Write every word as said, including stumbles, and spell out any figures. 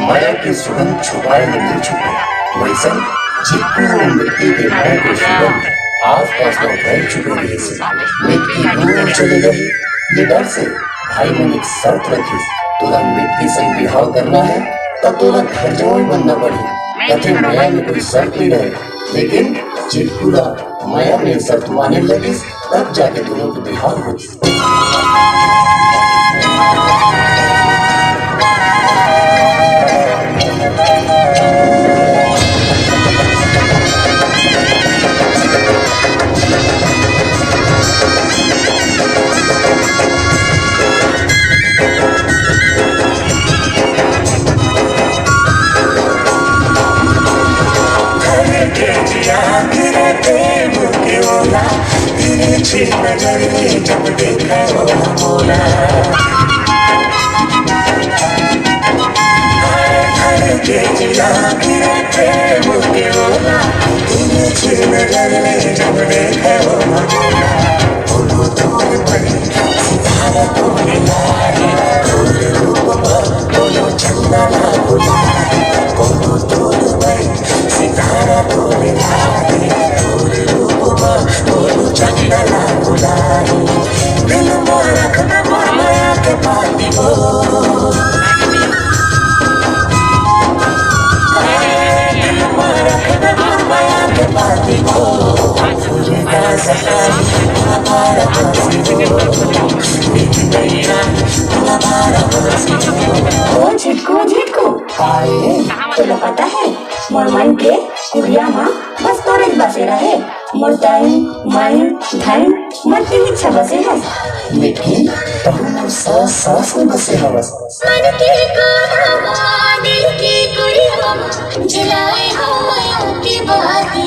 मया के सुगंध छुपाए में मिल चुके, वैसन चिक्कू मिट्टी के मया के सुगंध आसपास में फैल चुके रहिस। मिट्टी दूर चले गई, ये डर से भाई मन एक शर्त रखिस, तोला मिट्टी संग बिहाव करना है, त तोला घर जवाई बनना पड़ही। कथे मया में कोई शर्त नहीं रहे, लेकिन चिक्कू ला मया में शर्त माने लगिस, तब जाके दोनों के बिहाव होइस। ओ झिटकू, झिटकू, तोला पता है, मोर मन के कुरिया मा बस तोरे बसेरा है। मोर तन, मन, धन, मट्टी में छबसे हस। लेकिन तहु मोर सांस, सांस में बसे हवस। मन के कोना मा, दिल के कुरिया मा, जलाए हो मयूं की बात।